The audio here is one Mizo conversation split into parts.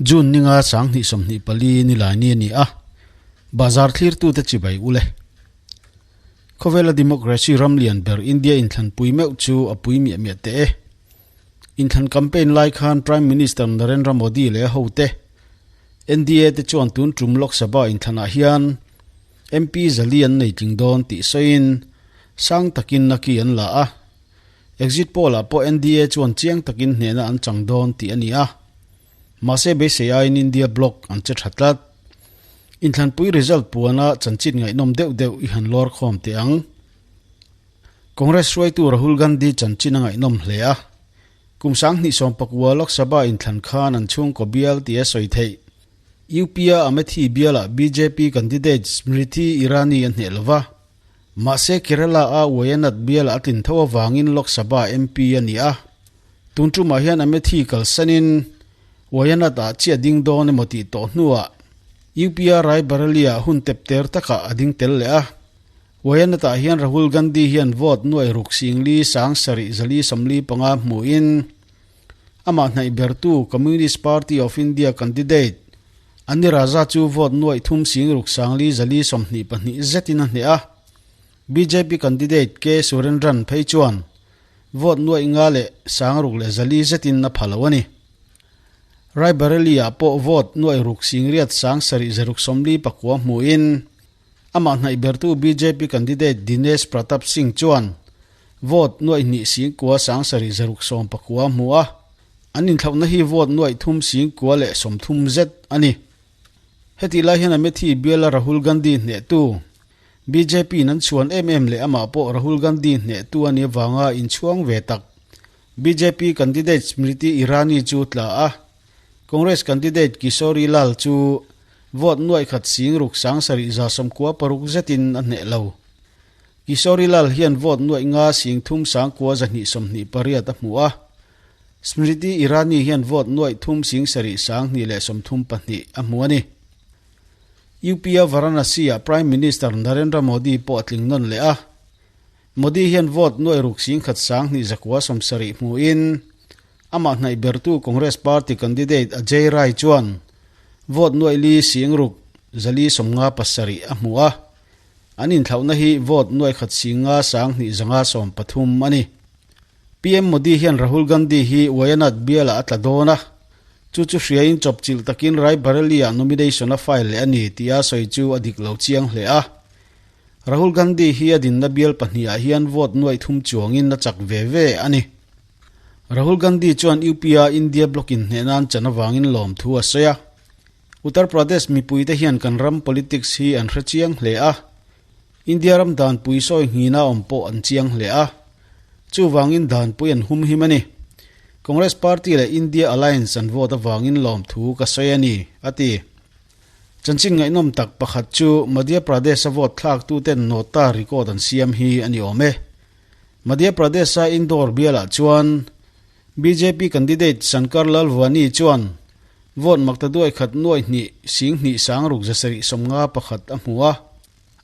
June ninga 2024 nilaini a ni a, bazar thlirtute chibai ule. Khawvela democracy ram lian ber India inthlanpui meuh chu a pui miah miah teh e. Inthlan campaign lai khan Prime Minister Narendra Modi leh a hote, NDA te chuan tun tum Lok Sabha inthlanah hian MP zali an nei tling dawn tih sawiin sang takin naki an la a. Exit poll ah pawh NDA chuan chiang takin hnehna an chang dawn tih a ni a. Mahse beisei aiin India bloc an che tha tlat. Inthlanpui result puana chanchin ngaihnawm deuh deuh i han lawr khawm teh ang. Congress hruaitu Rahul Gandhi chanchin a ngaihnawm hle a. Kum 2019 Lok Sabha inthlan khan an chhungkaw bial tih a sawi theih. UP-a Amethi bialah bjp candidate Smriti Irani a hneh lo va. Mahse Kerala-a Wayanad bialah a tlin tho avangin Lok Sabha MP a ni a. Tun tumah hian Amethi kalsanin Wayanad-ah chiah ding dawn emaw tih tawh hnuah UP-a Raebareli-ah hun tep ter takah a ding tel leh a. Wayanad-ah hian Rahul Gandhi hian vote nuai ruk singli sang sarih zali sawmli panga hmuhin amah hnaih bertu Communist Party of India candidate Ani Raja chu vote nuaih thum sing ruk sangli zali 22 zetin a hneh a. Bjp candidate K Surendran phei chuan vote nuaih nga leh sang ruk leh zali zetin a pha lo a ni. Raebareli-ah pawh vote nuaih ruk sing riat sang sarih zaruk 49 hmuhin amah hnaih bertu bjp candidate Dinesh Pratap Singh chuan vote nuaih hnih sing kua sang sarih zaruk 19 hmu a. An inthlauhna hi vote nuaih thum sing kua leh 30 zet a ni. Hetih lai hian Amethi biala Rahul Gandhi hnehtu, bjp in an chhuan em em leh amah pawh Rahul Gandhi hnehtu a nih avanga inchhuang ve tak bjp candidate Smriti Irani chu tla a, Congress candidate Kishori Lal chu vote nuaih khat sing ruk sang sarih za 96 zetin a hneh lo. Kishori Lal hian vote nuaih nga sing thum sang kua 228 a hmu a. Smriti Irani hian vote nuaih thum sing sarih sang hnih leh 32 a hmu a ni. UP-a Varanasi-ah Prime Minister Narendra Modi pawh a tling nawn leh a. Modi hian vote nuaih ruk sing khat sang hnih zakua 70 hmuin amah hnaih bertu Congress Party candidate Ajay Rai chuan vote nuaih li sing ruk zali 57 a hmu a. An inthlauhna hi vote nuaih khat sing nga sang hnih zanga 13 a ni. PM Modi hian Rahul Gandhi hi Wayanad bialah a tla dawn a, chu chu hriain chawpchilh takin Raebareli-ah nomination a file leh a ni tia sawi chu a dik lo chiang hle a. Rahul Gandhi hi a dinna bial pahnihah hian vote nuaih thum chuangin a chak ve ve a ni. Rahul Gandhi chuan UP-a India bloc-in hneh nan chan avangin lawmthu a sawi a. Uttar Pradesh mipuite hian kan ram politics hi an hre chiang hle a. India ram danpui sawi nghina awm pawh an chiang hle a. Chuvangin danpui an hum him a ni. Congress Party leh India Alliance an vote avangin lawmthu ka sawi a ni, a ti. Chanchin ngaihnawm tak pakhat chu Madhya Pradesh-a vote thlaktuten nota record an siam hi a ni awm e. Madhya Pradesh-a Indore bialah chuan bjp candidate Shankar Lalwani chuan vote makta duai khat nuai hnih sing hnih sang ruk zasarih 51 a hmu a.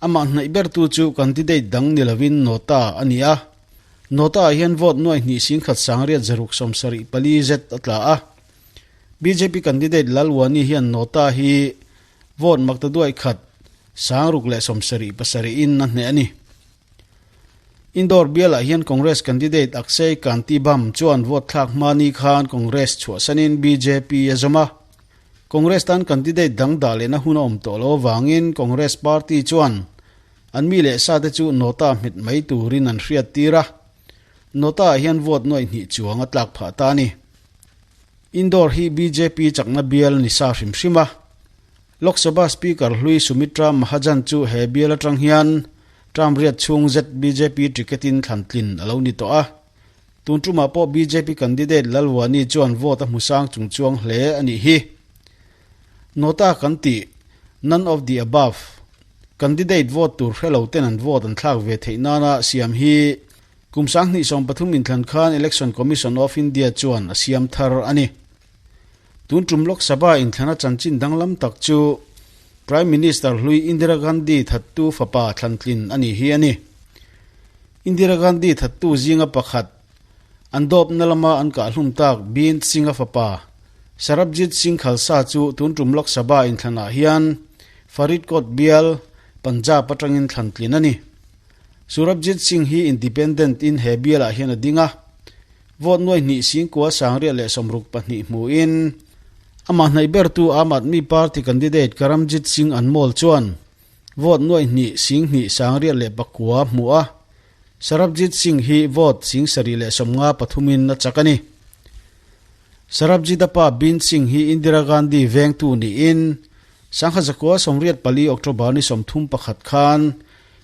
Amah hnaih bertu chu candidate dang ni lovin nota a ni a. Nota ah hian vote nuai hnih sing khat sang riat zaruk 74 zet a tla a. Bjp candidate Lalwani hian nota hi vote makta duai khat sang ruk leh 77 in a hneh a ni. Indore bialah hian Congress candidate Akshay Kanti Bam chuan vote thlak hmani khan Congress chhuahsanin bjp a zawm a. Congress tan candidate dang dah lehna hun a awm tawh lo avangin Congress party chuan an mi leh sa te chu nota hmet mai turin an hriat tir a. Nota ah hian vote nuaih hnih chuang a tlak phah ta a ni. Indore hi bjp chakna bial ni sa hrim hrim a. Lok Sabha Speaker hlui Sumitra Mahajan chu he bial atang hian term riat chhung zet bjp ticket-in thlan tlin a lo ni tawh a. Tun tumah pawh bjp candidate Lalwani chuan vote a hmu sang chung chuang hle a nih hi. Nota kan tih, none of the above, candidate vote tur hre lo ten an vote an thlak ve theih nana siam hi kum 2023 inthlan khan Election Commission of India chuan a siam thar a ni. Tun tum Lok Sabha inthlana chanchin danglam tak chu Prime Minister hlui Indira Gandhi thattu fapa thlan tlin a ni hi a ni. Indira Gandhi thattu zinga pakhat an dawpna lama an kah hlum tak Beant Singh-a fapa Sarabjit Singh Khalsa chu tun tum Lok Sabha inthlanah hian Faridkot bial, Punjab atangin thlan tlin a ni. Surabjit Singh hi Independent in he bialah hian a ding a, vote nuai hnih singkua sangriat leh 62 hmuin amah hnaih bertu Aam Aadmi Party candidate Karamjit Singh Anmol chuan vote nuai hnih sing hnih sangriat leh pakua hmu a, Sarabjit Singh hi vote 753 in a chak a ni. Sarabjit a pa Bin Singh hi Indira Gandhi vengtu niin Sangha zakua 84 October ni 31 khan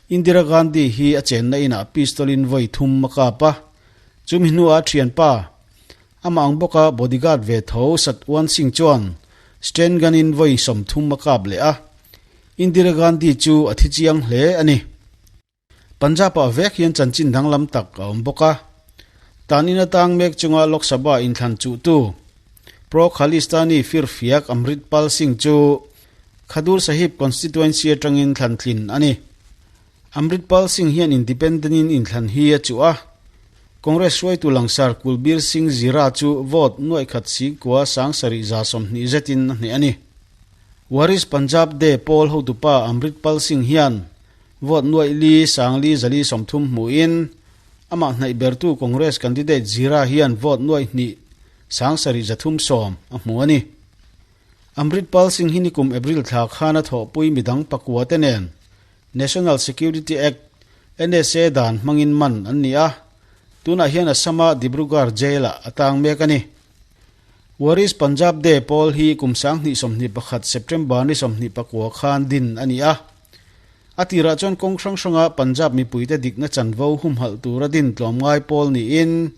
Indira Gandhi hi a chenna inah pistol in vawi thum a kap a, chumi hnuah a thianpa amah ang bawka bodyguard ve tho Satwan Singh chuan stand gun in vawi 30 a kap leh a, Indira Gandhi chu a thi chiang hle a ni. Punjab ah vek hian chanchin danglam tak a awm bawk a, tanin atang mek chunga Lok Sabha inthlan chuhtu Pro Khalistani firfiak Amritpal Singh chu Khadur Sahib constituency atangin thlan tlin a ni. Amritpal Singh hian independent in inthlan hi a chuh a, Congress hruaitu langsar Kulbir Singh Zira chu vote nuaihkhat singkua 7120 zetin a hneh a ni. Waris Punjab De pawl hotupa Amritpal Singh hian Vote nuaih li sang li zali 30 hmuhin amah hnaih bertu Congress candidate Zira hian vote nuaih hnih sang sarih 310 a hmu a ni. Amritpal Singh hi nikum April thla khan a thawhpui midang pakua te nen National Security Act, NSA, dan hmangin man an ni a, tunah hian Assam-a Dibrugarh jail-ah a tang mek a ni. Waris Punjab De pawl hi kum 2021 September ni 29 khan din a ni a. A tirah chuan kawng hrang hranga Punjab mipuite dikna chanvo humhalh tura din tlawmngai pawl niin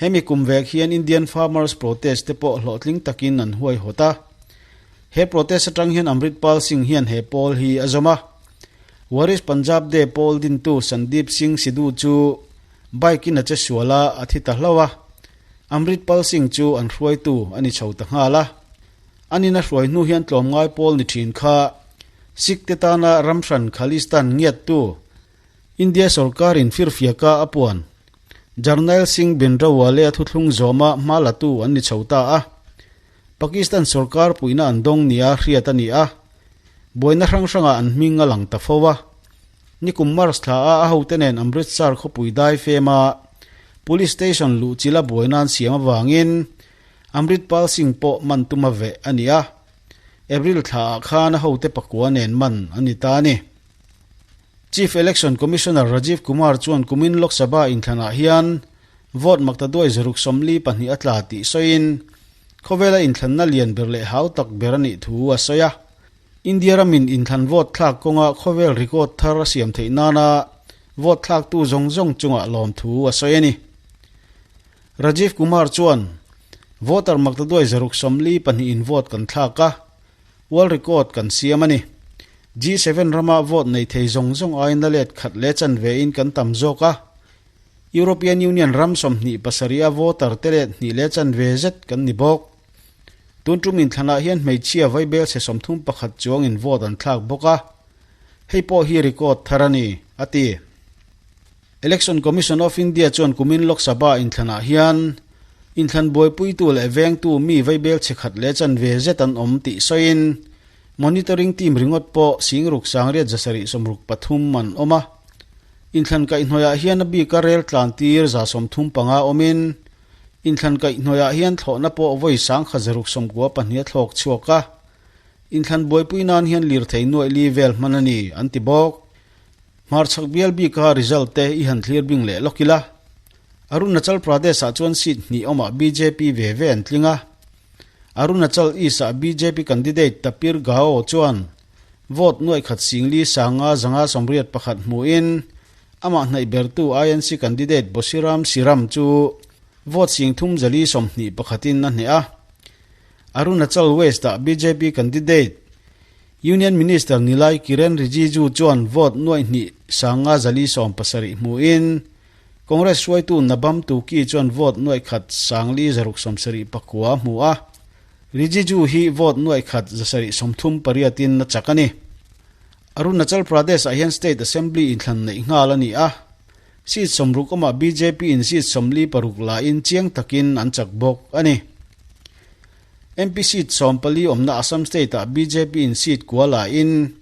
hemi kum vek hian Indian Farmers Protest te pawh hlawhtling takin an huaihawt a. He protest atang hian Amritpal Singh hian he pawl hi a zawm a. Waris Punjab De pawl dintu Sandeep Singh Sidhu chu bike in a che sual a, a thi ta hlauh a. Amritpal Singh chu an hruaitu a ni chho ta nghal a. Anin a hruai hnu hian tlawmngai pawl ni thin kha Sikh te tana ramhran Khalistan ngiattu India sorkarin firfiaka a puan Jarnail Singh Bhindranwale a thuthlung zawma hma latu an ni chho ta a. Pakistan sorkar puihna an dawng nia hriat a ni a, buaina hrang hrangah an hming a lang ta fo a. Nikum March thla a a hote nen Amritsar khawpui dai fema Police Station luhchilh a buaina an siam avangin Amritpal Singh pawh man tuma veh a ni a. April thla ah khan a hote pakua nen man a ni ta a ni. Chief Election Commissioner Rajiv Kumar chuan kumin Lok Sabha inthlanah hian vote maktaduai 142 a tla tih sawiin khawvela inthlanna lian ber leh hau tak ber a nih thu a sawi a. India ramin inthlan vote thlak kawnga khawvel record thar a siam theih nana vote thlaktu zawng zawng chungah lawm thu a sawi a ni. Rajiv Kumar chuan, Voter maktaduai 642 in vote kan thlak a, world record kan siam a ni. G7 rama vote nei thei zawng zawng aiin a let khat leh chanve in kan tam zawk a. European Union ram 27 a voter te let hnih leh chanve zet kan ni bawk. Tun tum inthlanah hian hmeichhia vaibel chhe 31 chuang in vote an thlak bawk a, hei pawh hi record thar a ni, a ti. Election Commission of India chuan kumin Lok Sabha inthlanah hian inthlan buaipuitu leh vengtu mi vaibel chhe khat leh chanve zet an awm tih sawiin monitoring team ringawt pawh singruk sangriat 763 an awm a. Inthlan kaihhnawihah hian a bika rel tlan tir 35 awmin inthlan kaihhnawihah hian thlawhna pawh vawi sangkhat 692 a thlawk chhuak a. Inthlan buaipui nan hian lirthei nuaih li vel hman a ni, an ti bawk. Hmarchhak bial bika result te i han thlir bing leh lawk ila. Arunachal Pradesh ah chuan seat hnih awmah bjp ve ve an tling a. Arunachal East ah bjp candidate Tapir Gao chuan vote nuaih khat singli sanga zanga 81 hmuhin amah hnaih bertu INC candidate Bosiram Siram chu vote sing thum zali 21 in a hneh a. Arunachal West ah bjp candidate Union Minister Nilai Kiren Rijiju chuan vote nuaih hnih sanga zali 70 hmuhin Congress hruaitu Nabam Tuki chuan vote nuaih khat sangli 679 hmu a. Rijiju hi vote nuaih khat 738 in a chak a ni. Arunachal Pradesh ah hian State Assembly inthlan neih nghal a ni a. Seat 60 awmah BJP in seat 46 la in chiang takin an chak bawk a ni. MP seat 14 awmna Assam state-ah bjp in seat kua la in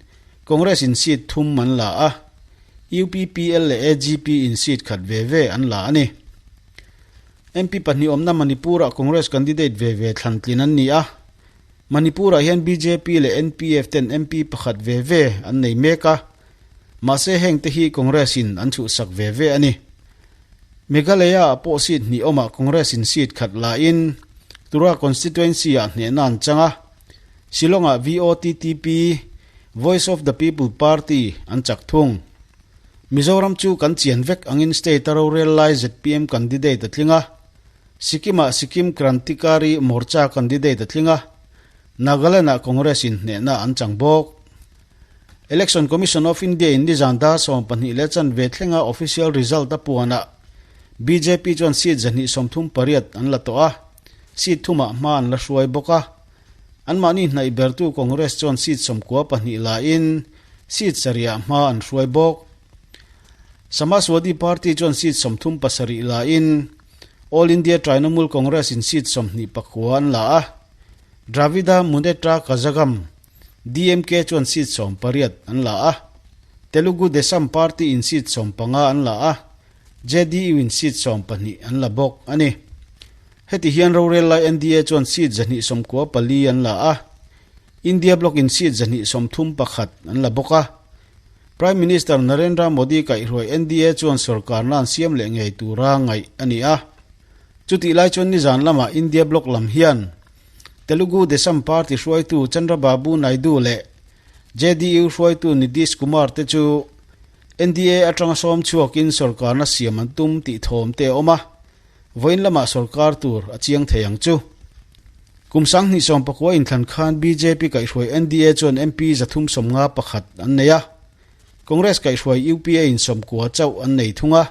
Congress in seat thum an la a, UPPL leh AGP in seat khat ve ve an la a ni. MP pahnih awmna Manipur-ah Congress candidate ve ve thlan tlin an ni a, Manipur-ah hian bjp leh NPF ten MP pakhat ve ve an nei mek a, mahse heng te hi Congress in an chhuhsak ve ve a ni. Meghalaya-ah pawh seat hnih awmah Congress in seat khat la in Tura constituency-ah hnehna an chang a, Shillong-ah VOTTP, Voice of the People Party, an chak thung. Mizoram chu kan chian vek angin state-a rorel lai zpm candidate a tling a, Sikkim-ah Sikkim Krantikari Morcha candidate a tling a, Nagaland-ah Congress in hnehna an chang bawk. Election Commission of India in nizan dar 12 leh chanve thlenga official result a puanah bjp chuan seat 238 an la tawh a, seat thumah hma an la hruai bawk a. Anmahni hnaih bertu Congress chuan seat 92 la in seat sarihah hma an hruai bawk. Samajwadi Party chuan seat 37 la in All India Trinamool Congress in seat 29 an la a, Dravida Munnetra Kazhagam, DMK chuan seat 18 an la a, Telugu Desam Party in seat 15 an la a, JDU in seat 12 an la bawk a ni. Heti hian rorel lai NDA chuan seat 194 an la a, India Bloc in seat 131 an la bawk a. Prime Minister Narendra Modi kaihhruai NDA chuan sorkarna an siam leh ngei tura ngaih a ni a. Chutih lai chuan nizan lamah India Bloc lam hian Telugu Desam Party hruaitu Chandrababu Naidu leh JDU hruaitu Nitish Kumar te chu NDA atanga sawm chhuakin sorkarna siam an tum tih thawm te a awm a, vawiin lamah sorkar tur a chiang thei ang chu. Kum 2019 inthlan khan bjp kaihhruai NDA chuan MP 351 an nei a, Congress kaihhruai UPA in 90 chauh an nei thung a.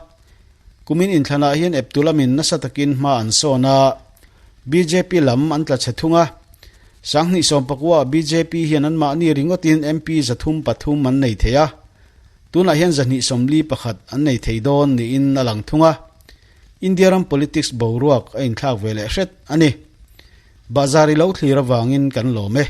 Kumin inthlanah hian eptu lamin nasa takin hma an sawn a, bjp lam an tla chhe thung a. 2019 bjp hian anmahni ringawtin MP 303 an nei thei a, tunah hian 241 an nei thei dawn niin a lang thung a. India ram politics boruak a inthlak ve leh hret a ni. Bahzar i lo thlir avangin kan lawm e.